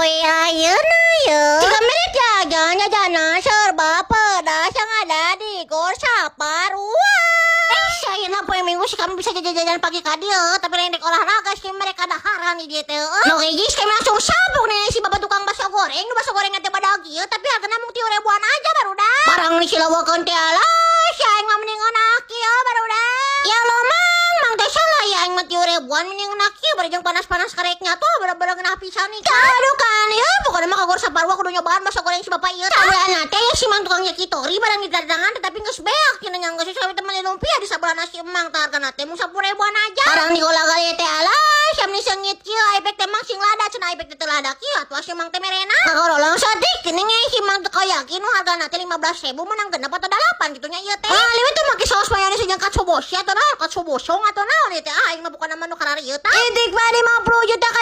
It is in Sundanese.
Poe ayeuna ye. Jika mirip jajan jajanan serba pedas yang ada di GOR Saparua. Eh, ayeuna poe Minggu sih kami bisa jajan-jajan pagi ka dieu, tapi lain rek olahraga sih, mereka daharan di dieu teh. Nu hiji kami langsung sabuk nih si bapak tukang bakso goreng, nu bakso goreng teh badag ieu, tapi hargana mung 3 ribuan aja, barudak. Barang disilawakeun teh, alah, si aing mah mending ngeunah kieu, barudak. Ya Allah, Mang, Mang teh salah ya, aing mah 3 ribuan mending ngeunah kieu bari jeung panas-panas kareknya tuh bener-bener ngeunah pisan nih. Aduh kan ya, pokoknya mah ka GOR Saparua kudu nyobaan bakso goreng si bapak ieu. Sabelahna teh si Mang tukang yakitori barang didatangan, tetapi geus beak cenah nya, geus sampe teman lumpia di sebelah nasi emang tah, hargana teh mung 10 ribuan aja. Barang digola-gali teh, alah, siam nih seungit kieu, ai pek teh Mang sing lada cenah, ai pek teh teu lada kieu atuh si Mang teh merena. Ngagorolong saeutik geuning si Mang teu kayakin nu hargana teh 15.000 menang genep atau dalapan gitu nya ieu teh. Ah, liwet tuh make saus mayones jeung katsuobushi atau naon, katsuobosong atau naon ieu teh. Ah, aing mah bukan nama nu kararieu tah. Itik mah 50 juta.